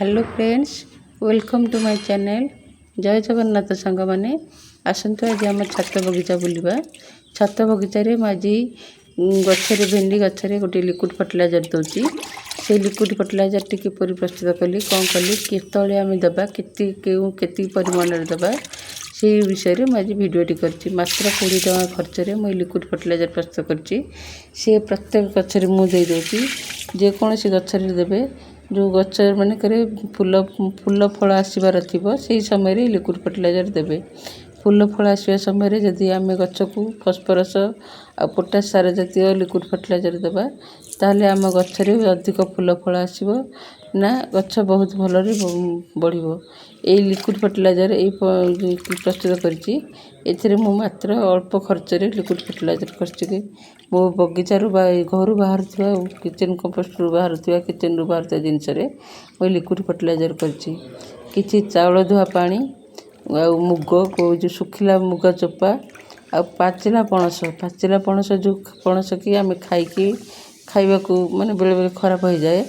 Hello friends, welcome to my channel. ଜୟ ଜଗନ୍ନାଥ ସାଙ୍ଗମାନେ। ଆସନ୍ତୁ, ଆଜି ଆମ ଛାତ ବଗିଚା ବୁଲିବା। ଛାତ ବଗିଚାରେ ମୁଁ ଆଜି ଗଛରେ, ଭେଣ୍ଡି ଗଛରେ ଗୋଟିଏ ଲିକ୍ୱିଡ଼ ଫର୍ଟିଲାଇଜର୍ ଦେଉଛି। ସେଇ ଲିକ୍ୱିଡ଼ ଫର୍ଟିଲାଇଜର୍ଟି କିପରି ପ୍ରସ୍ତୁତ କଲି, କ'ଣ କଲି, କେତେବେଳେ ଆମେ ଦେବା, କେତେ କେଉଁ କେତିକି ପରିମାଣରେ ଦେବା, ସେଇ ବିଷୟରେ ମୁଁ ଆଜି ଭିଡ଼ିଓଟି କରିଛି। ମାତ୍ର 20 ଟଙ୍କା ଖର୍ଚ୍ଚରେ ମୁଁ ଏଇ ଲିକ୍ୱିଡ଼ ଫର୍ଟିଲାଇଜର୍ ପ୍ରସ୍ତୁତ କରିଛି। ସିଏ ପ୍ରତ୍ୟେକ ଗଛରେ ମୁଁ ଦେଇଦେଉଛି। ଯେକୌଣସି ଗଛରେ ଦେବେ, ଯେଉଁ ଗଛ ମାନଙ୍କରେ ଫୁଲ ଫୁଲ ଫଳ ଆସିବାର ଥିବ, ସେଇ ସମୟରେ ଲିକ୍ୱିଡ଼ ଫର୍ଟିଲାଇଜର୍ ଦେବେ। ଫୁଲ ଫଳ ଆସିବା ସମୟରେ ଯଦି ଆମେ ଗଛକୁ ଫସ୍ଫରସ୍ ଆଉ ପୋଟାସ୍ ସାର ଜାତୀୟ ଲିକ୍ୱିଡ଼ ଫର୍ଟିଲାଇଜର୍ ଦେବା, ତାହେଲେ ଆମ ଗଛରେ ଅଧିକ ଫୁଲ ଫଳ ଆସିବ ନା ଗଛ ବହୁତ ଭଲରେ ବଢ଼ିବ। ଏଇ ଲିକ୍ୱିଡ଼ ଫର୍ଟିଲାଇଜର୍ ଏଇ ପ୍ରସ୍ତୁତ କରିଛି, ଏଥିରେ ମୁଁ ମାତ୍ର ଅଳ୍ପ ଖର୍ଚ୍ଚରେ ଲିକ୍ୱିଡ଼ ଫର୍ଟିଲାଇଜର୍ କରିଛି। ମୋ ବଗିଚାରୁ ବା ଘରୁ ବାହାରୁଥିବା, କିଚେନ୍ କମ୍ପୋଷ୍ଟରୁ ବାହାରୁଥିବା, କିଚେନ୍ରୁ ବାହାରୁଥିବା ଜିନିଷରେ ମୁଁ ଲିକ୍ୱିଡ଼ ଫର୍ଟିଲାଇଜର୍ କରିଛି। କିଛି ଚାଉଳ ଧୁଆ ପାଣି ଆଉ ମୁଗ, ଯେଉଁ ଶୁଖିଲା ମୁଗ ଚୋପା ଆଉ ପାଚିଲା ପଣସ। ପାଚିଲା ପଣସ, ଯେଉଁ ପଣସ କି ଆମେ ଖାଇକି ଖାଇବାକୁ ମାନେ ବେଳେବେଳେ ଖରାପ ହୋଇଯାଏ,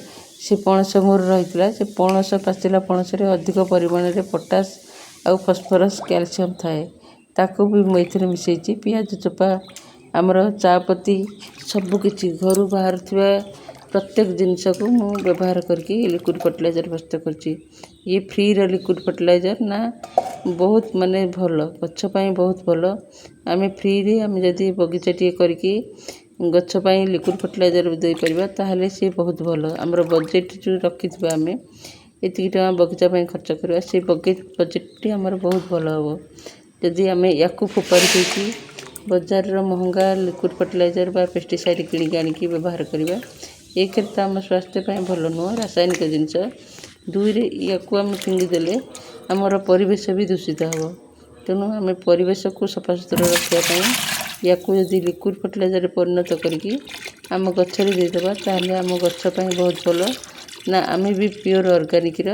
ସେ ପଣସ ମୋର ରହିଥିଲା। ସେ ପଣସ, ପାଚିଲା ପଣସରେ ଅଧିକ ପରିମାଣରେ ପଟାସ୍ ଆଉ ଫସ୍ଫରସ୍, କ୍ୟାଲସିୟମ୍ ଥାଏ। ତାକୁ ବି ମୁଁ ଏଥିରେ ମିଶାଇଛି। ପିଆଜ ଚୋପା, ଆମର ଚା ପତି, ସବୁକିଛି ଘରୁ ବାହାରୁଥିବା ପ୍ରତ୍ୟେକ ଜିନିଷକୁ ମୁଁ ବ୍ୟବହାର କରିକି ଲିକ୍ୱିଡ଼ ଫର୍ଟିଲାଇଜର୍ ପ୍ରସ୍ତୁତ କରିଛି। ଇଏ ଫ୍ରିର ଲିକ୍ୱିଡ଼ ଫର୍ଟିଲାଇଜର୍ ନା ବହୁତ ମାନେ ଭଲ, ଗଛ ପାଇଁ ବହୁତ ଭଲ। ଆମେ ଫ୍ରିରେ ଆମେ ଯଦି ବଗିଚାଟିଏ କରିକି ଗଛ ପାଇଁ ଲିକ୍ୱିଡ଼ ଫର୍ଟିଲାଇଜର୍ ଦେଇପାରିବା, ତାହେଲେ ସିଏ ବହୁତ ଭଲ। ଆମର ବଜେଟ୍ ଯେଉଁ ରଖିଥିବା, ଆମେ ଏତିକି ଟଙ୍କା ବଗିଚା ପାଇଁ ଖର୍ଚ୍ଚ କରିବା, ସେଇ ବଜେଟ୍ଟି ଆମର ବହୁତ ଭଲ ହେବ। ଯଦି ଆମେ ୟାକୁ ଫୋପାଡ଼ି ଦେଇକି ବଜାରର ମହଙ୍ଗା ଲିକ୍ୱିଡ଼ ଫର୍ଟିଲାଇଜର୍ ବା ପେଷ୍ଟିସାଇଡ଼୍ କିଣିକି ଆଣିକି ବ୍ୟବହାର କରିବା, ଏକରେ ତ ଆମ ସ୍ୱାସ୍ଥ୍ୟ ପାଇଁ ଭଲ ନୁହଁ ରାସାୟନିକ ଜିନିଷ, ଦୁଇରେ ୟାକୁ ଆମେ ଫିଙ୍ଗିଦେଲେ ଆମର ପରିବେଶ ବି ଦୂଷିତ ହେବ। ତେଣୁ ଆମେ ପରିବେଶକୁ ସଫାସୁତୁରା ରଖିବା ପାଇଁ ୟାକୁ ଯଦି ଲିକ୍ୱିଡ଼ ଫର୍ଟିଲାଇଜର୍ରେ ପରିଣତ କରିକି ଆମ ଗଛରେ ଦେଇଦେବା, ତାହେଲେ ଆମ ଗଛ ପାଇଁ ବହୁତ ଭଲ ନା ଆମେ ବି ପିଓର ଅର୍ଗାନିକ୍ର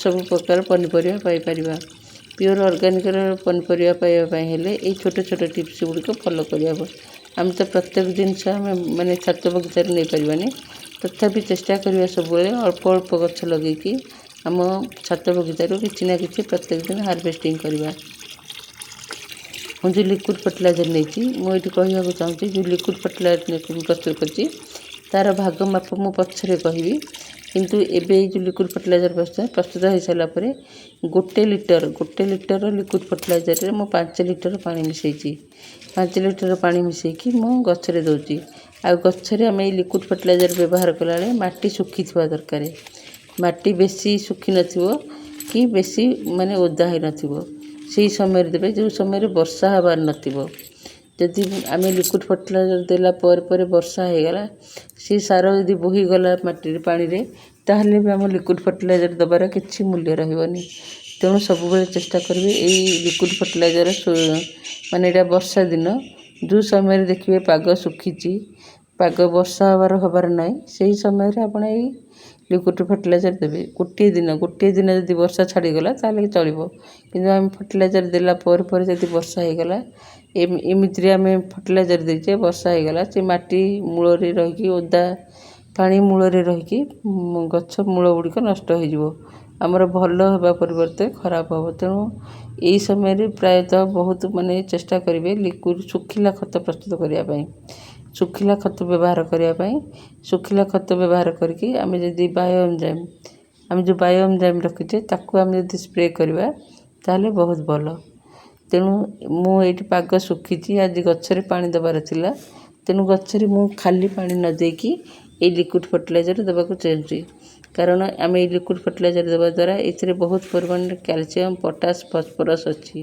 ସବୁ ପ୍ରକାର ପନିପରିବା ପାଇପାରିବା। ପିଓର ଅର୍ଗାନିକ୍ର ପନିପରିବା ପାଇବା ପାଇଁ ହେଲେ ଏଇ ଛୋଟ ଛୋଟ ଟିପ୍ସ ଗୁଡ଼ିକ ଫଲୋ କରିବାକୁ। ଆମେ ତ ପ୍ରତ୍ୟେକ ଜିନିଷ ଆମେ ମାନେ ଛାତ ବଗିଚାରେ ନେଇପାରିବାନି, ତଥାପି ଚେଷ୍ଟା କରିବା ସବୁବେଳେ ଅଳ୍ପ ଅଳ୍ପ ଗଛ ଲଗେଇକି ଆମ ଛାତ ବଗିଚାରୁ କିଛି ନା କିଛି ପ୍ରତ୍ୟେକ ଦିନ ହାରଭେଷ୍ଟିଂ କରିବା। ମୁଁ ଯେଉଁ ଲିକ୍ୱିଡ଼ ଫର୍ଟିଲାଇଜର୍ ନେଇଛି, ମୁଁ ଏଇଠି କହିବାକୁ ଚାହୁଁଛି, ଯେଉଁ ଲିକ୍ୱିଡ଼ ଫର୍ଟିଲାଇଜର୍ ପ୍ରସ୍ତୁତ କରିଛି, ତା'ର ଭାଗ ମାପ ମୁଁ ପଛରେ କହିବି। କିନ୍ତୁ ଏବେ ଏଇ ଯେଉଁ ଲିକ୍ୱିଡ଼ ଫର୍ଟିଲାଇଜର୍ ପ୍ରସ୍ତୁତ ପ୍ରସ୍ତୁତ ହୋଇସାରିଲା ପରେ 1 ଲିଟର ଲିକ୍ୱିଡ଼ ଫର୍ଟିଲାଇଜର୍ରେ ମୁଁ 5 ଲିଟର ପାଣି ମିଶାଇଛି। 5 ଲିଟର ପାଣି ମିଶାଇକି ମୁଁ ଗଛରେ ଦେଉଛି। ଆଉ ଗଛରେ ଆମେ ଏଇ ଲିକ୍ୱିଡ଼ ଫର୍ଟିଲାଇଜର୍ ବ୍ୟବହାର କଲାବେଳେ ମାଟି ଶୁଖିଥିବା ଦରକାର। ମାଟି ବେଶୀ ଶୁଖିନଥିବ କି ବେଶୀ ମାନେ ଓଦା ହୋଇନଥିବ, ସେଇ ସମୟରେ ଦେବେ, ଯେଉଁ ସମୟରେ ବର୍ଷା ହେବାର ନଥିବ। ଯଦି ଆମେ ଲିକ୍ୱିଡ଼ ଫର୍ଟିଲାଇଜର୍ ଦେଲା ପରେ ପରେ ବର୍ଷା ହେଇଗଲା, ସେ ସାର ଯଦି ବୋହିଗଲା ମାଟିରେ, ପାଣିରେ, ତାହେଲେ ବି ଆମ ଲିକ୍ୱିଡ଼ ଫର୍ଟିଲାଇଜର୍ ଦେବାର କିଛି ମୂଲ୍ୟ ରହିବନି। ତେଣୁ ସବୁବେଳେ ଚେଷ୍ଟା କରିବେ ଏଇ ଲିକ୍ୱିଡ଼ ଫର୍ଟିଲାଇଜର୍, ମାନେ ଏଇଟା ବର୍ଷା ଦିନ, ଯେଉଁ ସମୟରେ ଦେଖିବେ ପାଗ ଶୁଖିଛି, ପାଗ ବର୍ଷା ହେବାର ହେବାର ନାହିଁ, ସେଇ ସମୟରେ ଆପଣ ଏଇ ଲିକ୍ୱିଡ଼ ଫର୍ଟିଲାଇଜର୍ ଦେବେ। ଗୋଟିଏ ଦିନ ଯଦି ବର୍ଷା ଛାଡ଼ିଗଲା, ତାହେଲେ ଚଳିବ। କିନ୍ତୁ ଆମେ ଫର୍ଟିଲାଇଜର୍ ଦେଲା ପରେ ପରେ ଯଦି ବର୍ଷା ହେଇଗଲା, ଏମିତିରେ ଆମେ ଫର୍ଟିଲାଇଜର୍ ଦେଇଛେ, ବର୍ଷା ହେଇଗଲା, ସେ ମାଟି ମୂଳରେ ରହିକି, ଓଦା ପାଣି ମୂଳରେ ରହିକି ଗଛ ମୂଳ ଗୁଡ଼ିକ ନଷ୍ଟ ହେଇଯିବ। ଆମର ଭଲ ହେବା ପରିବର୍ତ୍ତେ ଖରାପ ହେବ। ତେଣୁ ଏଇ ସମୟରେ ପ୍ରାୟତଃ ବହୁତ ମାନେ ଚେଷ୍ଟା କରିବେ ଲିକ୍ୱିଡ଼ ଶୁଖିଲା ଖତ ପ୍ରସ୍ତୁତ କରିବା ପାଇଁ, ଶୁଖିଲା ଖତ ବ୍ୟବହାର କରିବା ପାଇଁ। ଶୁଖିଲା ଖତ ବ୍ୟବହାର କରିକି ଆମେ ଯଦି ବାୟୋ ଏନ୍ଜାଇମ୍, ଆମେ ଯେଉଁ ବାୟୋ ଏନ୍ଜାଇମ୍ ରଖିଛେ, ତାକୁ ଆମେ ଯଦି ସ୍ପ୍ରେ କରିବା, ତାହେଲେ ବହୁତ ଭଲ। ତେଣୁ ମୁଁ ଏଇଠି ପାଗ ଶୁଖିଛି, ଆଜି ଗଛରେ ପାଣି ଦେବାର ଥିଲା। ତେଣୁ ଗଛରେ ମୁଁ ଖାଲି ପାଣି ନ ଦେଇକି ଏଇ ଲିକ୍ୱିଡ଼ ଫର୍ଟିଲାଇଜର୍ ଦେବାକୁ ଚାହୁଁଛି। କାରଣ ଆମେ ଏଇ ଲିକ୍ୱିଡ଼ ଫର୍ଟିଲାଇଜର୍ ଦେବା ଦ୍ୱାରା ଏଥିରେ ବହୁତ ପରିମାଣରେ କ୍ୟାଲସିୟମ୍, ପଟାସ୍, ଫସ୍ଫରସ୍ ଅଛି।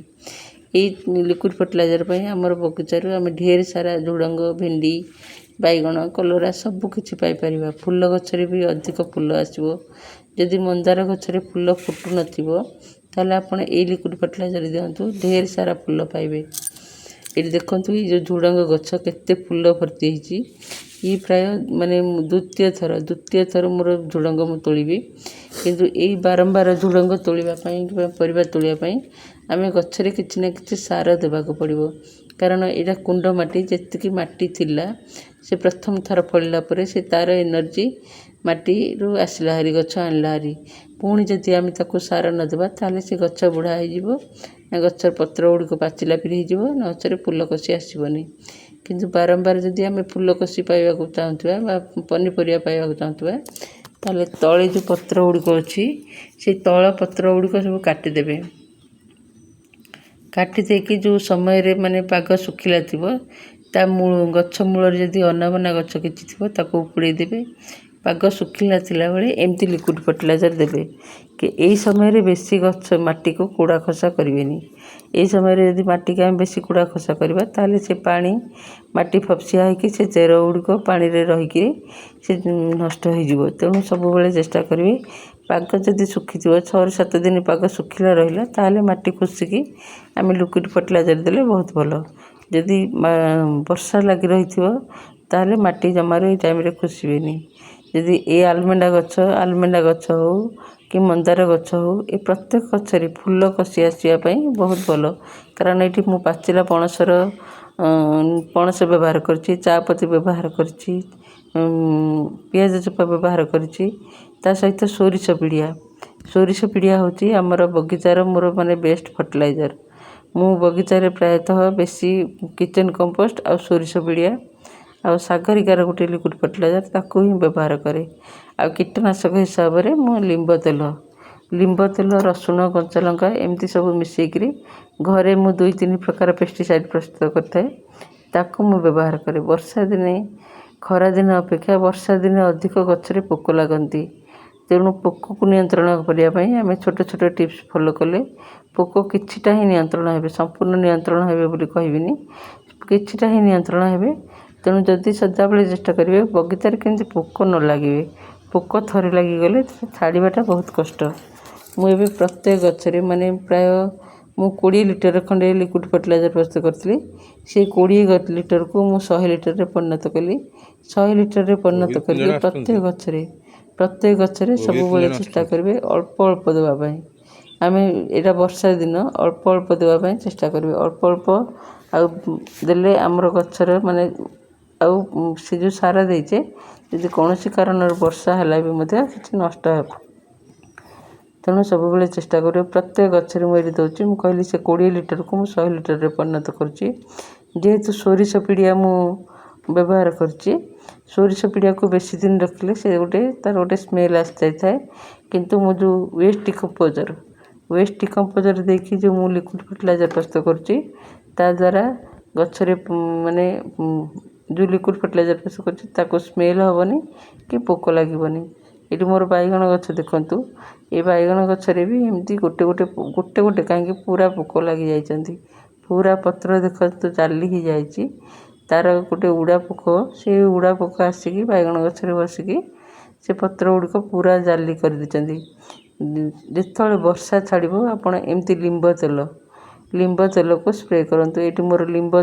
ଏଇ ଲିକ୍ୱିଡ଼ ଫର୍ଟିଲାଇଜର୍ ପାଇଁ ଆମର ବଗିଚାରୁ ଆମେ ଢେର ସାରା ଝୁଡ଼ଙ୍ଗ, ଭେଣ୍ଡି, ବାଇଗଣ, କଲରା ସବୁ କିଛି ପାଇପାରିବା। ଫୁଲ ଗଛରେ ବି ଅଧିକ ଫୁଲ ଆସିବ। ଯଦି ମନ୍ଦାର ଗଛରେ ଫୁଲ ଫୁଟୁନଥିବ, ତାହେଲେ ଆପଣ ଏଇ ଲିକ୍ୱିଡ଼ ଫର୍ଟିଲାଇଜର୍ ଦିଅନ୍ତୁ, ଢେର ସାରା ଫୁଲ ପାଇବେ। ଏଇଠି ଦେଖନ୍ତୁ, ଏଇ ଯେଉଁ ଝୁଡ଼ଙ୍ଗ ଗଛ କେତେ ଫୁଲ ଭର୍ତ୍ତି ହେଇଛି। ଇଏ ପ୍ରାୟ ମାନେ ଦ୍ୱିତୀୟ ଥର ମୋର ଝୁଡ଼ଙ୍ଗ ମୁଁ ତୋଳିବି। କିନ୍ତୁ ଏଇ ବାରମ୍ବାର ଝୁଡ଼ଙ୍ଗ ତୋଳିବା ପାଇଁ କିମ୍ବା ପରିବା ତୋଳିବା ପାଇଁ ଆମେ ଗଛରେ କିଛି ନା କିଛି ସାର ଦେବାକୁ ପଡ଼ିବ। କାରଣ ଏଇଟା କୁଣ୍ଡ ମାଟି, ଯେତିକି ମାଟି ଥିଲା, ସେ ପ୍ରଥମ ଥର ଫଳିଲା ପରେ ସେ ତା'ର ଏନର୍ଜି ମାଟିରୁ ଆସିଲା ହାରି ଗଛ ଆଣିଲା ହାରି। ପୁଣି ଯଦି ଆମେ ତାକୁ ସାର ନ ଦେବା, ତାହେଲେ ସେ ଗଛ ବୁଢ଼ା ହେଇଯିବ ନା ଗଛର ପତ୍ର ଗୁଡ଼ିକ ପାଚିଲା ପରି ହେଇଯିବ ନା ଗଛରେ ଫୁଲ କଷି ଆସିବନି। କିନ୍ତୁ ବାରମ୍ବାର ଯଦି ଆମେ ଫୁଲ କଷି ପାଇବାକୁ ଚାହୁଁଥିବା ବା ପନିପରିବା ପାଇବାକୁ ଚାହୁଁଥିବା, ତାହେଲେ ତଳେ ଯେଉଁ ପତ୍ର ଗୁଡ଼ିକ ଅଛି, ସେଇ ତଳ ପତ୍ର ଗୁଡ଼ିକ ସବୁ କାଟିଦେବେ। କାଟି ଦେଇକି ଯେଉଁ ସମୟରେ ମାନେ ପାଗ ଶୁଖିଲା ଥିବ, ତା ମୂଳ ଗଛ ମୂଳରେ ଯଦି ଅନାବନା ଗଛ କିଛି ଥିବ, ତାକୁ ଉପୁଡ଼େଇ ଦେବେ। ପାଗ ଶୁଖିଲା ଥିଲାବେଳେ ଏମିତି ଲିକ୍ୱିଡ଼ ଫର୍ଟିଲାଇଜର୍ ଦେବେ କି ଏଇ ସମୟରେ ବେଶୀ ଗଛ ମାଟିକୁ କୋଡ଼ା ଖସା କରିବେନି। ଏଇ ସମୟରେ ଯଦି ମାଟିକି ଆମେ ବେଶୀ କୋଡ଼ା ଖସା କରିବା, ତାହେଲେ ସେ ପାଣି ମାଟି ଫପସିଆ ହେଇକି ସେ ଚେର ଗୁଡ଼ିକ ପାଣିରେ ରହିକି ସେ ନଷ୍ଟ ହେଇଯିବ। ତେଣୁ ସବୁବେଳେ ଚେଷ୍ଟା କରିବେ, ପାଗ ଯଦି ଶୁଖିଥିବ, 6ରୁ 7 ଦିନ ପାଗ ଶୁଖିଲା ରହିଲା, ତାହେଲେ ମାଟି ଖୁସିକି ଆମେ ଲିକ୍ୱିଡ଼ ଫର୍ଟିଲାଇଜର୍ ଦେଲେ ବହୁତ ଭଲ। ଯଦି ବର୍ଷା ଲାଗି ରହିଥିବ, ତାହେଲେ ମାଟି ଜମାରୁ ଏଇ ଟାଇମ୍ରେ ଖୁସିବେନି। ଯଦି ଏ ଆଲମେଣ୍ଡା ଗଛ ହଉ କି ମନ୍ଦାର ଗଛ ହଉ, ଏ ପ୍ରତ୍ୟେକ ଗଛରେ ଫୁଲ କଷି ଆସିବା ପାଇଁ ବହୁତ ଭଲ। କାରଣ ଏଇଠି ମୁଁ ପାଚିଲା ପଣସ ବ୍ୟବହାର କରିଛି, ଚା ପତି ବ୍ୟବହାର କରିଛି, ପିଆଜ ଚୋପା ବ୍ୟବହାର କରିଛି, ତା ସହିତ ସୋରିଷ ପିଡ଼ିଆ। ସୋରିଷ ପିଡ଼ିଆ ହେଉଛି ଆମର ବଗିଚାର ମୋର ମାନେ ବେଷ୍ଟ ଫର୍ଟିଲାଇଜର୍। ମୁଁ ବଗିଚାରେ ପ୍ରାୟତଃ ବେଶୀ କିଚେନ୍ କମ୍ପୋଷ୍ଟ ଆଉ ସୋରିଷ ପିଡ଼ିଆ ଆଉ ସାଗରିକାର ଗୋଟେ ଲିକ୍ୱିଡ଼ ଫର୍ଟିଲାଇଜର୍, ତାକୁ ହିଁ ବ୍ୟବହାର କରେ। ଆଉ କୀଟନାଶକ ହିସାବରେ ମୁଁ ଲିମ୍ବ ତେଲ, ରସୁଣ, କଞ୍ଚାଲଙ୍କା ଏମିତି ସବୁ ମିଶେଇକିରି ଘରେ ମୁଁ ଦୁଇ ତିନି ପ୍ରକାର ପେଷ୍ଟିସାଇଡ଼୍ ପ୍ରସ୍ତୁତ କରିଥାଏ, ତାକୁ ମୁଁ ବ୍ୟବହାର କରେ। ବର୍ଷା ଦିନେ ଖରାଦିନ ଅପେକ୍ଷା ବର୍ଷା ଦିନେ ଅଧିକ ଗଛରେ ପୋକ ଲାଗନ୍ତି। ତେଣୁ ପୋକକୁ ନିୟନ୍ତ୍ରଣ କରିବା ପାଇଁ ଆମେ ଛୋଟ ଛୋଟ ଟିପ୍ସ ଫଲୋ କଲେ ପୋକ କିଛିଟା ହିଁ ନିୟନ୍ତ୍ରଣ ହେବେ। ସମ୍ପୂର୍ଣ୍ଣ ନିୟନ୍ତ୍ରଣ ହେବେ ବୋଲି କହିବିନି, କିଛିଟା ହିଁ ନିୟନ୍ତ୍ରଣ ହେବେ। ତେଣୁ ଯଦି ସଦାବେଳେ ଚେଷ୍ଟା କରିବେ ବଗିଚାରେ କେମିତି ପୋକ ନ ଲାଗିବେ। ପୋକ ଥରେ ଲାଗିଗଲେ ଛାଡ଼ିବାଟା ବହୁତ କଷ୍ଟ। ମୁଁ ଏବେ ପ୍ରତ୍ୟେକ ଗଛରେ ମାନେ ପ୍ରାୟ ମୁଁ 20 ଲିଟର ଖଣ୍ଡେ ଲିକ୍ୱିଡ଼ ଫର୍ଟିଲାଇଜର୍ ପ୍ରସ୍ତୁତ କରିଥିଲି। ସେଇ 20 ଲିଟରକୁ ମୁଁ 100 ଲିଟରରେ ପରିଣତ କଲି। 100 ଲିଟରରେ ପରିଣତ କୋବି ତିନି କରିକି ଜଣ ଆସୁଛନ୍ତି। ପ୍ରତ୍ୟେକ ଗଛରେ କୋବି ତିନି ସବୁବେଳେ ଜଣ ଚେଷ୍ଟା ଆସୁଛନ୍ତି। କରିବେ ଅଳ୍ପ ଅଳ୍ପ ଦେବା ପାଇଁ। ଆମେ ଏଇଟା ବର୍ଷା ଦିନ, ଅଳ୍ପ ଅଳ୍ପ ଦେବା ପାଇଁ ଚେଷ୍ଟା କରିବେ। ଅଳ୍ପ ଅଳ୍ପ ଆଉ ଦେଲେ ଆମର ଗଛର ମାନେ ଆଉ ସେ ଯେଉଁ ସାର ଦେଇଛେ, ଯଦି କୌଣସି କାରଣରୁ ବର୍ଷା ହେଲା ବି ମଧ୍ୟ କିଛି ନଷ୍ଟ ହେବ। ତେଣୁ ସବୁବେଳେ ଚେଷ୍ଟା କରିବ ପ୍ରତ୍ୟେକ ଗଛରେ ମୁଁ ଏଇଠି ଦେଉଛି। ମୁଁ କହିଲି, ସେ 20 ଲିଟରକୁ ମୁଁ 100 ଲିଟରରେ ପରିଣତ କରୁଛି। ଯେହେତୁ ସୋରିଷ ପିଡ଼ିଆ ମୁଁ ବ୍ୟବହାର କରିଛି, ସୋରିଷ ପିଡ଼ିଆକୁ ବେଶୀ ଦିନ ରଖିଲେ ସେ ଗୋଟେ ତା'ର ଗୋଟେ ସ୍ମେଲ୍ ଆସିଯାଇଥାଏ। କିନ୍ତୁ ମୁଁ ଯେଉଁ ୱେଷ୍ଟ ଡିକମ୍ପୋଜର୍ ଦେଇକି ଯେଉଁ ମୁଁ ଲିକ୍ୱିଡ଼ ଫର୍ଟିଲାଇଜର୍ ପ୍ରସ୍ତୁତ କରୁଛି, ତା ଦ୍ୱାରା ଗଛରେ ମାନେ ଯେଉଁ ଲିକ୍ୱିଡ଼ ଫର୍ଟିଲାଇଜର୍ ପ୍ରସ୍ତୁତ କରୁଛି, ତାକୁ ସ୍ମେଲ୍ ହେବନି କି ପୋକ ଲାଗିବନି। ଏଇଠି ମୋର ବାଇଗଣ ଗଛ ଦେଖନ୍ତୁ। ଏ ବାଇଗଣ ଗଛରେ ବି ଏମିତି ଗୋଟେ ଗୋଟେ, ଗୋଟେ ଗୋଟେ କାହିଁକି, ପୁରା ପୋକ ଲାଗିଯାଇଛନ୍ତି। ପୁରା ପତ୍ର ଦେଖନ୍ତୁ ଜାଲି ହେଇଯାଇଛି। ତା'ର ଗୋଟେ ଉଡ଼ା ପୋକ, ସେ ଉଡ଼ା ପୋକ ଆସିକି ବାଇଗଣ ଗଛରେ ବସିକି ସେ ପତ୍ର ଗୁଡ଼ିକ ପୁରା ଜାଲି କରିଦେଇଛନ୍ତି। ଯେତେବେଳେ ବର୍ଷା ଛାଡ଼ିବ, ଆପଣ ଏମିତି ଲିମ୍ବ ତେଲକୁ ସ୍ପ୍ରେ କରନ୍ତୁ। ଏଇଠି ମୋର ଲିମ୍ବ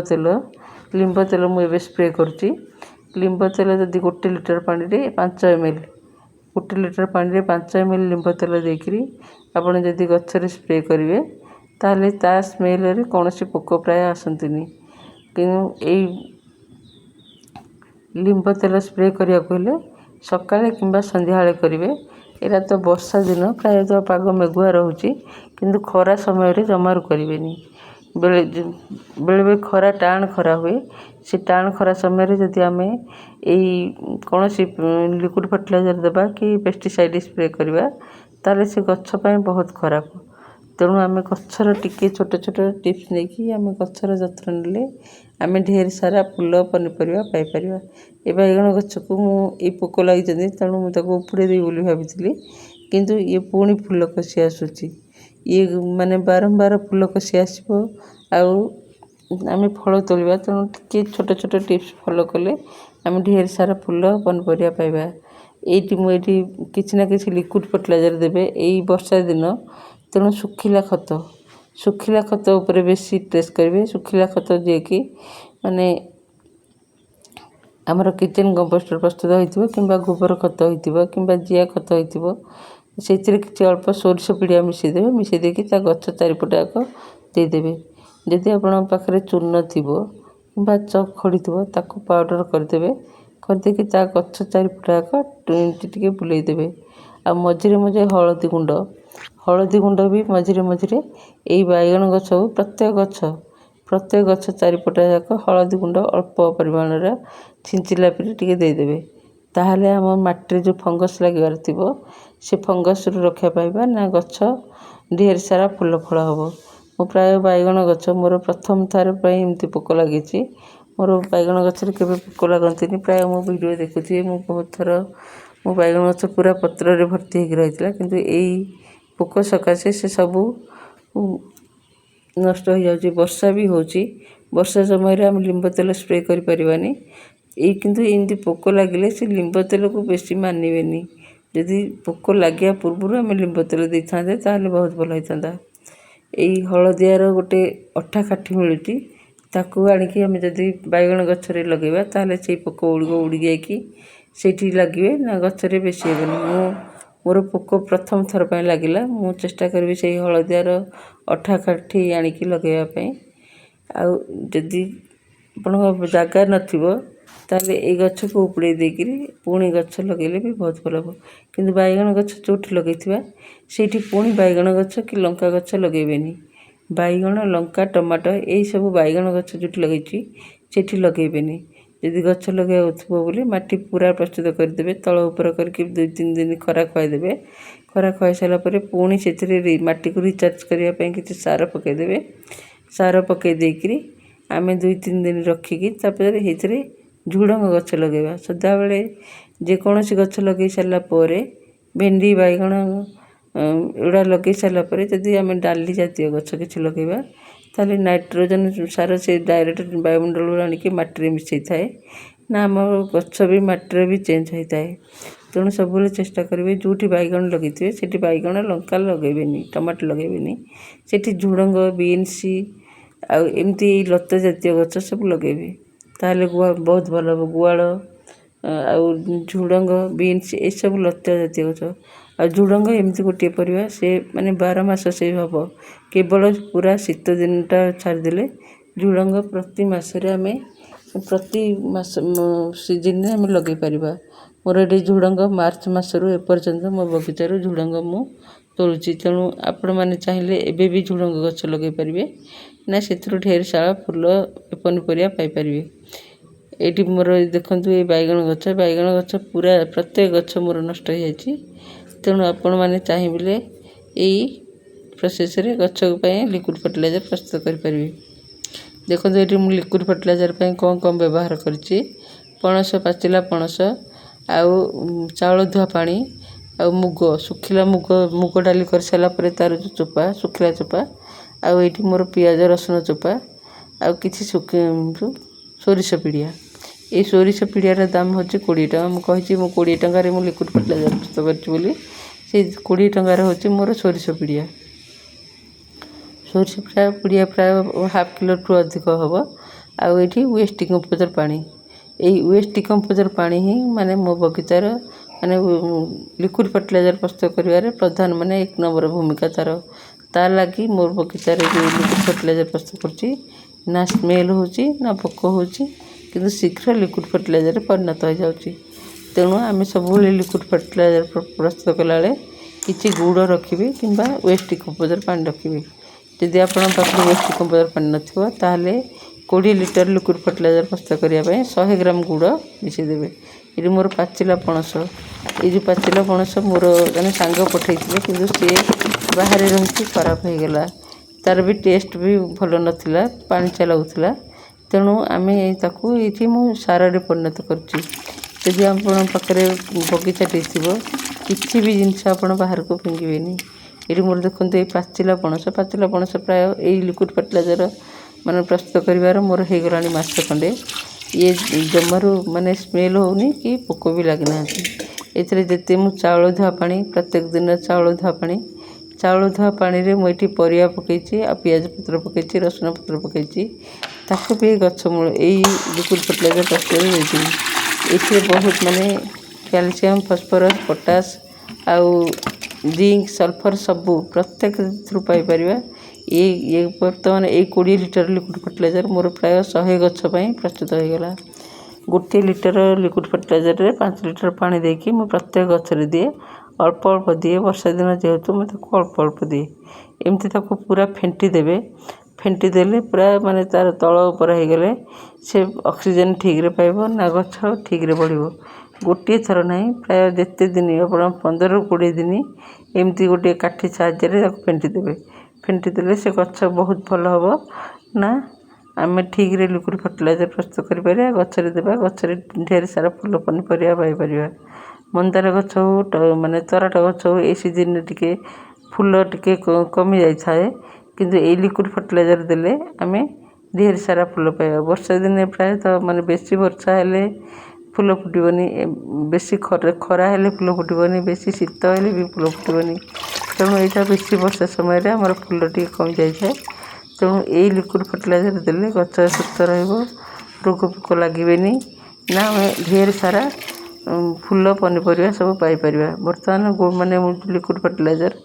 ତେଲ ମୁଁ ଏବେ ସ୍ପ୍ରେ କରୁଛି। ଲିମ୍ବ ତେଲ ଯଦି 1 ଲିଟର ପାଣିରେ 5 ଏମ୍ ଏଲ୍, 1 ଲିଟର ପାଣିରେ 5 ଏମ୍ ଏଲ୍ ଲିମ୍ବ ତେଲ ଦେଇକରି ଆପଣ ଯଦି ଗଛରେ ସ୍ପ୍ରେ କରିବେ, ତାହେଲେ ତା ସ୍ମେଲରେ କୌଣସି ପୋକ ପ୍ରାୟ ଆସନ୍ତିନି। କିନ୍ତୁ ଏଇ ଲିମ୍ବ ତେଲ ସ୍ପ୍ରେ କରିବାକୁ ହେଲେ ସକାଳେ କିମ୍ବା ସନ୍ଧ୍ୟାବେଳେ କରିବେ। ଏଇଟା ତ ବର୍ଷା ଦିନ, ପ୍ରାୟତଃ ପାଗ ମେଘୁଆ ରହୁଛି, କିନ୍ତୁ ଖରା ସମୟରେ ଜମାରୁ କରିବେନି। ବେଳେବେଳେ ଖରା, ଟାଣ ଖରା ହୁଏ। ସେ ଟାଣ ଖରା ସମୟରେ ଯଦି ଆମେ ଏଇ କୌଣସି ଲିକ୍ୱିଡ଼ ଫର୍ଟିଲାଇଜର୍ ଦେବା କି ପେଷ୍ଟିସାଇଡ଼୍ ସ୍ପ୍ରେ କରିବା, ତାହେଲେ ସେ ଗଛ ପାଇଁ ବହୁତ ଖରାପ। ତେଣୁ ଆମେ ଗଛର ଟିକେ ଛୋଟ ଛୋଟ ଟିପ୍ସ ନେଇକି ଆମେ ଗଛର ଯତ୍ନ ନେଲେ ଆମେ ଢେର ସାରା ଫୁଲ ପନିପରିବା ପାଇପାରିବା। ଏ ବାଇଗଣ ଗଛକୁ ମୁଁ ଏଇ ପୋକ ଲାଗିଛନ୍ତି, ତେଣୁ ମୁଁ ତାକୁ ଉପୁଡ଼େଇ ଦେବି ବୋଲି ଭାବିଥିଲି, କିନ୍ତୁ ଇଏ ପୁଣି ଫୁଲ କଷି ଆସୁଛି। ଇଏ ମାନେ ବାରମ୍ବାର ଫୁଲ କଷି ଆସିବ ଆଉ ଆମେ ଫଳ ତୋଳିବା। ତେଣୁ ଟିକେ ଛୋଟ ଛୋଟ ଟିପ୍ସ ଫଲୋ କଲେ ଆମେ ଢେର ସାରା ଫୁଲ ପନିପରିବା ପାଇବା। ଏଇଠି ମୁଁ ଏଇଠି କିଛି ନା କିଛି ଲିକ୍ୱିଡ଼ ଫର୍ଟିଲାଇଜର୍ ଦେବେ। ଏଇ ବର୍ଷା ଦିନ, ତେଣୁ ଶୁଖିଲା ଖତ ଉପରେ ବେଶୀ ଷ୍ଟ୍ରେସ୍ କରିବେ। ଶୁଖିଲା ଖତ ଯିଏକି ମାନେ ଆମର କିଚେନ୍ କମ୍ପୋଷ୍ଟର ପ୍ରସ୍ତୁତ ହୋଇଥିବ କିମ୍ବା ଗୋବର ଖତ ହୋଇଥିବ କିମ୍ବା ଜିଆ ଖତ ହୋଇଥିବ, ସେଇଥିରେ କିଛି ଅଳ୍ପ ସୋରିଷ ପିଡ଼ିଆ ମିଶାଇ ଦେବେ। ମିଶାଇ ଦେଇକି ତା ଗଛ ଚାରିପଟ ଯାକ ଦେଇଦେବେ। ଯଦି ଆପଣଙ୍କ ପାଖରେ ଚୂନ ଥିବ କିମ୍ବା ଚକ୍ ଖଡ଼ି ଥିବ, ତାକୁ ପାଉଡ଼ର କରିଦେବେ। କରିଦେଇକି ତା ଗଛ ଚାରିପଟ ଯାକ ଏମିତି ଟିକେ ବୁଲେଇ ଦେବେ। ଆଉ ମଝିରେ ମଝିରେ ହଳଦୀ ଗୁଣ୍ଡ, ହଳଦୀ ଗୁଣ୍ଡ ବି ମଝିରେ ମଝିରେ ଏଇ ବାଇଗଣ ଗଛ ହଉ, ପ୍ରତ୍ୟେକ ଗଛ ଚାରିପଟ ଯାକ ହଳଦୀ ଗୁଣ୍ଡ ଅଳ୍ପ ପରିମାଣର ଛିଞ୍ଚିଲା ପରି ଟିକେ ଦେଇଦେବେ। ତାହେଲେ ଆମ ମାଟିରେ ଯେଉଁ ଫଙ୍ଗସ୍ ଲାଗିବାର ଥିବ, ସେ ଫଙ୍ଗସ୍ରୁ ରକ୍ଷା ପାଇବା ନା ଗଛ ଢେର ସାରା ଫୁଲ ଫଳ ହେବ। ମୁଁ ପ୍ରାୟ ବାଇଗଣ ଗଛ ମୋର ପ୍ରଥମ ଥର ପାଇଁ ଏମିତି ପୋକ ଲାଗିଛି। ମୋର ବାଇଗଣ ଗଛରେ କେବେ ପୋକ ଲାଗନ୍ତିନି ପ୍ରାୟ। ମୋ ଭିଡ଼ିଓ ଦେଖୁଥିବେ, ମୁଁ ବହୁତ ଥର ମୋ ବାଇଗଣ ଗଛ ପୁରା ପତ୍ରରେ ଭର୍ତ୍ତି ହେଇକି ରହିଥିଲା, କିନ୍ତୁ ଏଇ ପୋକ ସକାଶେ ସେ ସବୁ ନଷ୍ଟ ହେଇଯାଉଛି। ବର୍ଷା ବି ହେଉଛି, ବର୍ଷା ସମୟରେ ଆମେ ଲିମ୍ବ ତେଲ ସ୍ପ୍ରେ କରିପାରିବାନି। ଏଇ କିନ୍ତୁ ଏମିତି ପୋକ ଲାଗିଲେ ସେ ଲିମ୍ବ ତେଲକୁ ବେଶୀ ମାନିବେନି। ଯଦି ପୋକ ଲାଗିବା ପୂର୍ବରୁ ଆମେ ଲିମ୍ବ ତେଲ ଦେଇଥାନ୍ତେ, ତାହେଲେ ବହୁତ ଭଲ ହେଇଥାନ୍ତା। ଏଇ ହଳଦିଆର ଗୋଟେ ଅଠା କାଠି ମିଳୁଛି, ତାକୁ ଆଣିକି ଆମେ ଯଦି ବାଇଗଣ ଗଛରେ ଲଗାଇବା, ତାହେଲେ ସେଇ ପୋକ ଗୁଡ଼ିକ ଉଡ଼ି ଯାଇକି ସେଇଠି ଲାଗିବେ ନା ଗଛରେ ବେଶୀ ହେବେନି। ମୋର ପୋକ ପ୍ରଥମ ଥର ପାଇଁ ଲାଗିଲା। ମୁଁ ଚେଷ୍ଟା କରିବି ସେଇ ହଳଦିଆର ଅଠା କାଠି ଆଣିକି ଲଗାଇବା ପାଇଁ। ଆଉ ଯଦି ଆପଣଙ୍କ ଜାଗା ନଥିବ, ତାହେଲେ ଏଇ ଗଛକୁ ଉପୁଡ଼େଇ ଦେଇକିରି ପୁଣି ଗଛ ଲଗାଇଲେ ବି ବହୁତ ଭଲ ହେବ। କିନ୍ତୁ ବାଇଗଣ ଗଛ ଯେଉଁଠି ଲଗାଇଥିବା, ସେଇଠି ପୁଣି ବାଇଗଣ ଗଛ କି ଲଙ୍କା ଗଛ ଲଗାଇବେନି। ବାଇଗଣ, ଲଙ୍କା, ଟମାଟୋ ଏଇସବୁ ବାଇଗଣ ଗଛ ଯେଉଁଠି ଲଗାଇଛି ସେଇଠି ଲଗାଇବେନି। ଯଦି ଗଛ ଲଗାଇବାକୁ ଥିବ ବୋଲି ମାଟି ପୁରା ପ୍ରସ୍ତୁତ କରିଦେବେ, ତଳ ଉପର କରିକି 2-3 ଦିନ ଖରା ଖୁଆଇଦେବେ। ଖରା ଖୁଆଇ ସାରିଲା ପରେ ପୁଣି ସେଥିରେ ମାଟିକୁ ରିଚାର୍ଜ କରିବା ପାଇଁ କିଛି ସାର ପକାଇଦେବେ। ସାର ପକାଇ ଦେଇକିରି ଆମେ 2-3 ଦିନ ରଖିକି ତାପରେ ସେଇଥିରେ ଝୁଡ଼ଙ୍ଗ ଗଛ ଲଗାଇବା। ସଦାବେଳେ ଯେକୌଣସି ଗଛ ଲଗାଇ ସାରିଲା ପରେ, ଭେଣ୍ଡି, ବାଇଗଣ ଏଗୁଡ଼ା ଲଗାଇ ସାରିଲା ପରେ ଯଦି ଆମେ ଡାଲି ଜାତୀୟ ଗଛ କିଛି ଲଗାଇବା, ତାହେଲେ ନାଇଟ୍ରୋଜେନ୍ ସାର ସେ ଡାଇରେକ୍ଟ ବାୟୁମଣ୍ଡଳରୁ ଆଣିକି ମାଟିରେ ମିଶାଇଥାଏ ନା ଆମ ଗଛ ବି ମାଟିରେ ବି ଚେଞ୍ଜ ହୋଇଥାଏ। ତେଣୁ ସବୁବେଳେ ଚେଷ୍ଟା କରିବେ, ଯେଉଁଠି ବାଇଗଣ ଲଗାଇଥିବେ ସେଠି ବାଇଗଣ, ଲଙ୍କା ଲଗାଇବେନି, ଟମାଟୋ ଲଗାଇବେନି। ସେଠି ଝୁଡ଼ଙ୍ଗ, ବିନ୍ସ ଆଉ ଏମିତି ଲତା ଜାତୀୟ ଗଛ ସବୁ ଲଗାଇବେ, ତାହେଲେ ଗୁଆ ବହୁତ ଭଲ ହେବ। ଗୁଆଳ ଆଉ ଝୁଡ଼ଙ୍ଗ, ବିନ୍ସ ଏସବୁ ଲତା ଜାତୀୟ ଗଛ। ଆଉ ଝୁଡ଼ଙ୍ଗ ଏମିତି ଗୋଟିଏ ପରିବା, ସେ ମାନେ 12 ମାସ ସେ ହେବ। କେବଳ ପୁରା ଶୀତ ଦିନଟା ଛାଡ଼ିଦେଲେ ଝୁଡ଼ଙ୍ଗ ପ୍ରତି ମାସରେ ଆମେ ପ୍ରତି ମାସ ସିଜିନ୍ରେ ଆମେ ଲଗାଇ ପାରିବା। ମୋର ଏଠି ଝୁଡ଼ଙ୍ଗ ମାର୍ଚ୍ଚ ମାସରୁ ଏପର୍ଯ୍ୟନ୍ତ ମୋ ବଗିଚାରୁ ଝୁଡ଼ଙ୍ଗ ମୁଁ ତୋଳୁଛି। ତେଣୁ ଆପଣମାନେ ଚାହିଁଲେ ଏବେ ବି ଝୁଡ଼ଙ୍ଗ ଗଛ ଲଗାଇ ପାରିବେ ନା ସେଥିରୁ ଢେର ସାରା ଫୁଲ, ପନିପରିବା ପାଇପାରିବେ। ଏଇଠି ମୋର ଦେଖନ୍ତୁ ଏଇ ବାଇଗଣ ଗଛ, ବାଇଗଣ ଗଛ ପୁରା ପ୍ରତ୍ୟେକ ଗଛ ମୋର ନଷ୍ଟ ହେଇଯାଇଛି। ତେଣୁ ଆପଣମାନେ ଚାହିଁଲେ ଏଇ ପ୍ରୋସେସ୍ରେ ଗଛ ପାଇଁ ଲିକ୍ୱିଡ଼ ଫର୍ଟିଲାଇଜର୍ ପ୍ରସ୍ତୁତ କରିପାରିବେ। ଦେଖନ୍ତୁ, ଏଠି ମୁଁ ଲିକ୍ୱିଡ଼ ଫର୍ଟିଲାଇଜର୍ ପାଇଁ କ'ଣ କ'ଣ ବ୍ୟବହାର କରିଛି। ପଣସ, ପାଚିଲା ପଣସ ଆଉ ଚାଉଳ ଧୁଆ ପାଣି ଆଉ ମୁଗ, ଶୁଖିଲା ମୁଗ, ମୁଗ ଡାଲି କରିସାରିଲା ପରେ ତା'ର ଯେଉଁ ଚୋପା, ଶୁଖିଲା ଚୋପା, ଆଉ ଏଇଠି ମୋର ପିଆଜ ରସୁଣ ଚୋପା ଆଉ କିଛି ସୋରିଷ ପିଡ଼ିଆ। ଏଇ ସୋରିଷ ପିଡ଼ିଆର ଦାମ ହେଉଛି 20 ଟଙ୍କା। ମୁଁ କହିଛି, ମୁଁ 20 ଟଙ୍କାରେ ମୁଁ ଲିକ୍ୱିଡ଼ ଫର୍ଟିଲାଇଜର୍ ପ୍ରସ୍ତୁତ କରିଛି ବୋଲି। ସେଇ 20 ଟଙ୍କାର ହେଉଛି ମୋର ସୋରିଷ ପିଡ଼ିଆ। ସୋରିଷ ପିଡ଼ିଆ ପ୍ରାୟ ହାଫ୍ କିଲୋଠୁ ଅଧିକ ହେବ। ଆଉ ଏଇଠି ୱେଷ୍ଟ ଡିକମ୍ପୋଜର୍ ପାଣି। ଏଇ ୱେଷ୍ଟ ଡିକମ୍ପୋଜର୍ ପାଣି ହିଁ ମାନେ ମୋ ବଗିଚାର ମାନେ ଲିକ୍ୱିଡ଼ ଫର୍ଟିଲାଇଜର୍ ପ୍ରସ୍ତୁତ କରିବାରେ ପ୍ରଧାନ, ମାନେ ଏକ ନମ୍ବର ଭୂମିକା ତା'ର। ତା ଲାଗି ମୋ ବଗିଚାରେ ଯେଉଁ ଲିକ୍ୱିଡ଼ ଫର୍ଟିଲାଇଜର୍ ପ୍ରସ୍ତୁତ କରୁଛି, ନା ସ୍ମେଲ୍ ହେଉଛି ନା ପୋକ ହେଉଛି, କିନ୍ତୁ ଶୀଘ୍ର ଲିକ୍ୱିଡ଼ ଫର୍ଟିଲାଇଜର୍ରେ ପରିଣତ ହୋଇଯାଉଛି। ତେଣୁ ଆମେ ସବୁବେଳେ ଲିକ୍ୱିଡ଼ ଫର୍ଟିଲାଇଜର୍ ପ୍ରସ୍ତୁତ କଲାବେଳେ କିଛି ଗୁଡ଼ ରଖିବେ କିମ୍ବା ୱେଷ୍ଟ ଡିକମ୍ପୋଜର୍ ପାଣି ରଖିବେ। ଯଦି ଆପଣଙ୍କ ପାଖରେ ୱେଷ୍ଟ ଡିକମ୍ପୋଜର୍ ପାଣି ନଥିବ, ତାହେଲେ 20 ଲିଟର ଲିକ୍ୱିଡ଼ ଫର୍ଟିଲାଇଜର୍ ପ୍ରସ୍ତୁତ କରିବା ପାଇଁ 100 ଗ୍ରାମ ଗୁଡ଼ ମିଶାଇ ଦେବେ। ଏଠି ମୋର ପାଚିଲା ପଣସ। ଏଇ ଯେଉଁ ପାଚିଲା ପଣସ ମୋର ଜଣେ ସାଙ୍ଗ ପଠାଇଥିଲେ, କିନ୍ତୁ ସିଏ ବାହାରେ ରହିକି ଖରାପ ହେଇଗଲା। ତା'ର ବି ଟେଷ୍ଟ ବି ଭଲ ନଥିଲା, ପାଣିଚିଆ ଲାଗୁଥିଲା। ତେଣୁ ଆମେ ତାକୁ ଏଇଠି ମୁଁ ସାରରେ ପରିଣତ କରୁଛି। ଯଦି ଆପଣଙ୍କ ପାଖରେ ବଗିଚାଟିଏ ଥିବ, କିଛି ବି ଜିନିଷ ଆପଣ ବାହାରକୁ ଫିଙ୍ଗିବେନି। ଏଇଠି ମୋର ଦେଖନ୍ତୁ ଏଇ ପାଚିଲା ପଣସ, ପାଚିଲା ପଣସ ପ୍ରାୟ ଏଇ ଲିକ୍ୱିଡ଼ ଫର୍ଟିଲାଇଜର୍ ମାନେ ପ୍ରସ୍ତୁତ କରିବାର ମୋର ହେଇଗଲାଣି ମାସେ ଖଣ୍ଡେ। ଇଏ ଜମାରୁ ମାନେ ସ୍ମେଲ୍ ହେଉନି କି ପୋକ ବି ଲାଗିନାହାନ୍ତି। ଏଥିରେ ଯେତେ ମୁଁ ଚାଉଳ ଧୁଆ ପାଣି, ପ୍ରତ୍ୟେକ ଦିନ ଚାଉଳ ଧୁଆ ପାଣି, ଚାଉଳ ଧୁଆ ପାଣିରେ ମୁଁ ଏଇଠି ପରିବା ପକାଇଛି ଆଉ ପିଆଜ ପତ୍ର ପକାଇଛି, ରସୁଣ ପତ୍ର ପକାଇଛି। ତାକୁ ବି ଗଛ ମୂଳ ଏଇ ଲିକ୍ୱିଡ଼ ଫର୍ଟିଲାଇଜର୍ ପ୍ରସ୍ତୁତରେ ଦେଇଥିବି। ଏଥିରେ ବହୁତ ମାନେ କ୍ୟାଲସିୟମ୍, ଫସ୍ଫରସ୍, ପଟାସ୍ ଆଉ ଜିଙ୍କ, ସଲଫର୍ ସବୁ ପ୍ରତ୍ୟେକଥିରୁ ପାଇପାରିବା। ଏଇ ବର୍ତ୍ତମାନ ଏଇ 20 ଲିଟର ଲିକ୍ୱିଡ଼ ଫର୍ଟିଲାଇଜର୍ ମୋର ପ୍ରାୟ 100 ଗଛ ପାଇଁ ପ୍ରସ୍ତୁତ ହୋଇଗଲା। 1 ଲିଟର ଲିକ୍ୱିଡ଼ ଫର୍ଟିଲାଇଜର୍ରେ 5 ଲିଟର ପାଣି ଦେଇକି ମୁଁ ପ୍ରତ୍ୟେକ ଗଛରେ ଦିଏ। ଅଳ୍ପ ଅଳ୍ପ ଦିଏ, ବର୍ଷା ଦିନ ଯେହେତୁ ମୁଁ ତାକୁ ଅଳ୍ପ ଅଳ୍ପ ଦିଏ। ଏମିତି ତାକୁ ପୁରା ଫେଣ୍ଟି ଦେବେ। ଫେଣ୍ଟି ଦେଲେ ପୁରା ମାନେ ତା'ର ତଳ ଉପର ହେଇଗଲେ ସେ ଅକ୍ସିଜେନ୍ ଠିକ୍ରେ ପାଇବ ନା ଗଛ ଠିକ୍ରେ ବଢ଼ିବ। ଗୋଟିଏ ଥର ନାହିଁ, ପ୍ରାୟ ଯେତେ ଦିନ ଆପଣ 15ରୁ 20 ଦିନ ଏମିତି ଗୋଟିଏ କାଠି ସାହାଯ୍ୟରେ ତାକୁ ଫେଣ୍ଟି ଦେବେ। ଫେଣ୍ଟି ଦେଲେ ସେ ଗଛ ବହୁତ ଭଲ ହେବ ନା ଆମେ ଠିକ୍ରେ ଲିକ୍ୱିଡ଼ ଫର୍ଟିଲାଇଜର୍ ପ୍ରସ୍ତୁତ କରିପାରିବା, ଗଛରେ ଦେବା, ଗଛରେ ଢେର ସାରା ଫୁଲ ପନିପରିବା ପାଇପାରିବା। ମନ୍ଦାର ଗଛ ହଉ, ମାନେ ତରାଟ ଗଛ ହଉ, ଏଇ ସିଜିନ୍ରେ ଟିକେ ଫୁଲ ଟିକେ କମି ଯାଇଥାଏ, କିନ୍ତୁ ଏଇ ଲିକ୍ୱିଡ଼ ଫର୍ଟିଲାଇଜର୍ ଦେଲେ ଆମେ ଢେର ସାରା ଫୁଲ ପାଇବା। ବର୍ଷା ଦିନେ ପ୍ରାୟତଃ ମାନେ ବେଶୀ ବର୍ଷା ହେଲେ ଫୁଲ ଫୁଟିବନି, ବେଶୀ ଖରା ହେଲେ ଫୁଲ ଫୁଟିବନି, ବେଶୀ ଶୀତ ହେଲେ ବି ଫୁଲ ଫୁଟିବନି। ତେଣୁ ଏଇଟା ବେଶୀ ବର୍ଷା ସମୟରେ ଆମର ଫୁଲ ଟିକେ କମି ଯାଇଥାଏ। ତେଣୁ ଏଇ ଲିକ୍ୱିଡ଼ ଫର୍ଟିଲାଇଜର୍ ଦେଲେ ଗଛ ସୁସ୍ଥ ରହିବ, ରୋଗ ପୋକ ଲାଗିବେନି ନା ଆମେ ଢେର ସାରା ଫୁଲ ପନିପରିବା ସବୁ ପାଇପାରିବା। ବର୍ତ୍ତମାନ ମାନେ ମୁଁ ଲିକ୍ୱିଡ଼ ଫର୍ଟିଲାଇଜର୍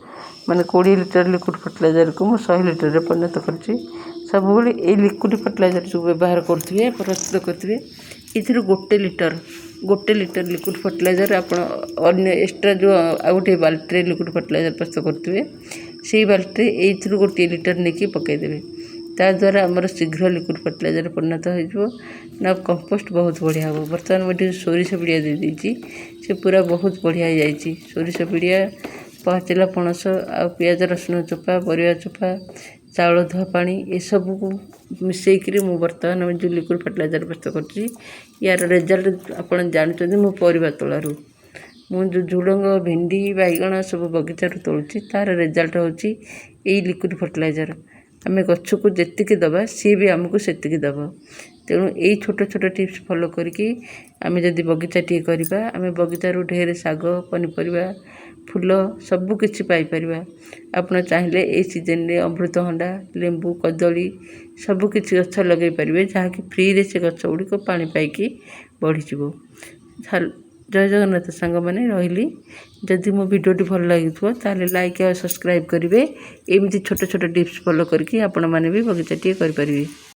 ମାନେ 20 ଲିଟର ଲିକ୍ୱିଡ଼ ଫର୍ଟିଲାଇଜର୍କୁ ମୁଁ 100 ଲିଟରରେ ପରିଣତ କରିଛି। ସବୁବେଳେ ଏଇ ଲିକ୍ୱିଡ଼ ଫର୍ଟିଲାଇଜର୍ ଯେଉଁ ବ୍ୟବହାର କରୁଥିବେ, ପ୍ରସ୍ତୁତ କରୁଥିବେ, ଏଥିରୁ 1 ଲିଟର ଲିକ୍ୱିଡ଼ ଫର୍ଟିଲାଇଜର୍ ଆପଣ ଅନ୍ୟ ଏକ୍ସଟ୍ରା ଯେଉଁ ଆଉ ଗୋଟିଏ ବାଲ୍ଟିରେ ଲିକ୍ୱିଡ଼ ଫର୍ଟିଲାଇଜର୍ ପ୍ରସ୍ତୁତ କରୁଥିବେ, ସେଇ ବାଲ୍ଟିରେ ଏଇଥିରୁ 1 ଲିଟର ନେଇକି ପକାଇଦେବେ। ତାଦ୍ୱାରା ଆମର ଶୀଘ୍ର ଲିକ୍ୱିଡ଼ ଫର୍ଟିଲାଇଜର୍ ପରିଣତ ହୋଇଯିବ ନା କମ୍ପୋଷ୍ଟ ବହୁତ ବଢ଼ିଆ ହେବ। ବର୍ତ୍ତମାନ ମୁଁ ଏଠି ସୋରିଷ ପିଡ଼ିଆ ଦେଇଦେଇଛି, ସେ ପୁରା ବହୁତ ବଢ଼ିଆ ହେଇଯାଇଛି। ସୋରିଷ ପିଡ଼ିଆ, ପାଚିଲା ପଣସ ଆଉ ପିଆଜ ରସୁଣ ଚୋପା, ପରିବା ଚୋପା, ଚାଉଳ ଧୁଆ ପାଣି, ଏସବୁକୁ ମିଶାଇକିରି ମୁଁ ବର୍ତ୍ତମାନ ଯେଉଁ ଲିକ୍ୱିଡ଼ ଫର୍ଟିଲାଇଜର୍ ପ୍ରସ୍ତୁତ କରୁଛି, ୟାର ରେଜଲ୍ଟ ଆପଣ ଜାଣୁଛନ୍ତି। ମୁଁ ପରିବା ତୋଳାରୁ ମୁଁ ଯେଉଁ ଝୁଡ଼ଙ୍ଗ, ଭେଣ୍ଡି, ବାଇଗଣ ସବୁ ବଗିଚାରୁ ତୋଳୁଛି, ତା'ର ରେଜଲ୍ଟ ହେଉଛି ଏଇ ଲିକ୍ୱିଡ଼ ଫର୍ଟିଲାଇଜର୍। ଆମେ ଗଛକୁ ଯେତିକି ଦେବା, ସିଏ ବି ଆମକୁ ସେତିକି ଦେବ। ତେଣୁ ଏଇ ଛୋଟ ଛୋଟ ଟିପ୍ସ ଫଲୋ କରିକି ଆମେ ଯଦି ବଗିଚାଟିଏ କରିବା, ଆମେ ବଗିଚାରୁ ଢେର ଶାଗ, ପନିପରିବା, ଫୁଲ ସବୁ କିଛି ପାଇପାରିବା। ଆପଣ ଚାହିଁଲେ ଏଇ ସିଜନ୍ରେ ଅମୃତଭଣ୍ଡା, ଲେମ୍ବୁ, କଦଳୀ ସବୁ କିଛି ଗଛ ଲଗାଇ ପାରିବେ, ଯାହାକି ଫ୍ରିରେ ସେ ଗଛ ଗୁଡ଼ିକ ପାଣି ପାଇକି ବଢ଼ିଯିବ। ଜୟ ଜଗନ୍ନାଥ ସାଙ୍ଗମାନେ, ରହିଲି। ଯଦି ମୋ ଭିଡ଼ିଓଟି ଭଲ ଲାଗିଥିବ, ତାହେଲେ ଲାଇକ୍ ଆଉ ସବସ୍କ୍ରାଇବ୍ କରିବେ। ଏମିତି ଛୋଟ ଛୋଟ ଟିପ୍ସ ଫଲୋ କରିକି ଆପଣମାନେ ବି ବଗିଚାଟିଏ କରିପାରିବେ।